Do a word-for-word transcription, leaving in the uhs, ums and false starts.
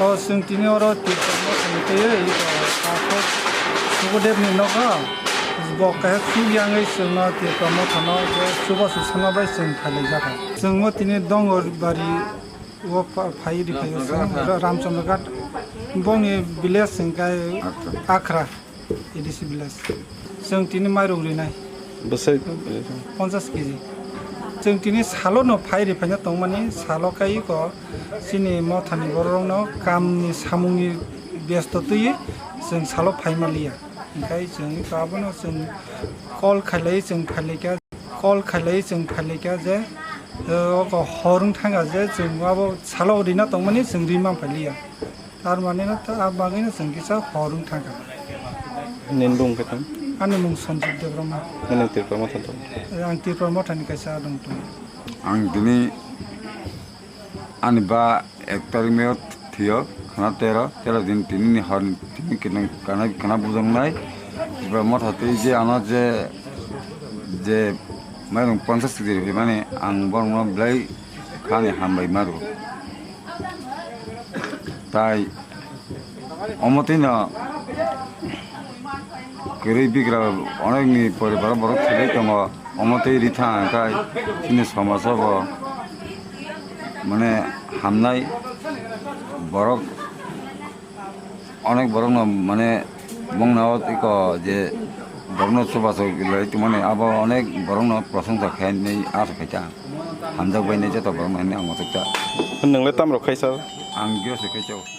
O chwng tini oro Tripura Motha ni twi, o, Pathak Sukadev ni nogo, bo kaisa chuk yangwi chwngno Tripura Motha no je chubachu sana bai chwng phailaijak. Chwng o tini Dongor bari o pa-, phai ri phai o chwng Ra-, Ramchandra Ghat, bongni village chwng khe Akhra. A D C village. Chwng tini mairung rinai. Bwsai? Ponchas kg. Chwng tini salo no phai ri phaina tongmani, salo kai ko chini mothani bororokno kamni samungni besto twi chwng salo phai manliya. Hinkhe chwng iko abono chwng call khailai chwng phailaikha, call khailai chwng phailaikha je, eh, oko hor wng thangkha je chwng abo salo rina tongmani chwng ri man phailiya. Tar mane no ta, a bagwi no chwng kisa hor wng thangkha. Nini bung khe tong? Ani mung Sanjib Debbarma. Nini Tripura Motha tong? Ang Tripura Mothani kaisa adong tong. Ang tini ani ba ek tarik May o thwio, khna tero, tero din tini ni hor tini kinang kana, kana bujang nai. Tripura Motha twi je ano je, je mairung ponchas kg rwmani ang borokno belai khani hambai maru. Tai omo twi no kwrwi bigra onekni poribar borok thwilai tongo. Omo twi ri thang khe chini somajo bo mane hamnai borok. Onek borokno mane bongno iko je borokno chubachu lai tongmani abo onek borokno prosongsa khainai asa khaita. Hamjak bainai joto borokno hinwi ang uansukha. Nwng le tamrok khaisa? Ang giro se khaisa.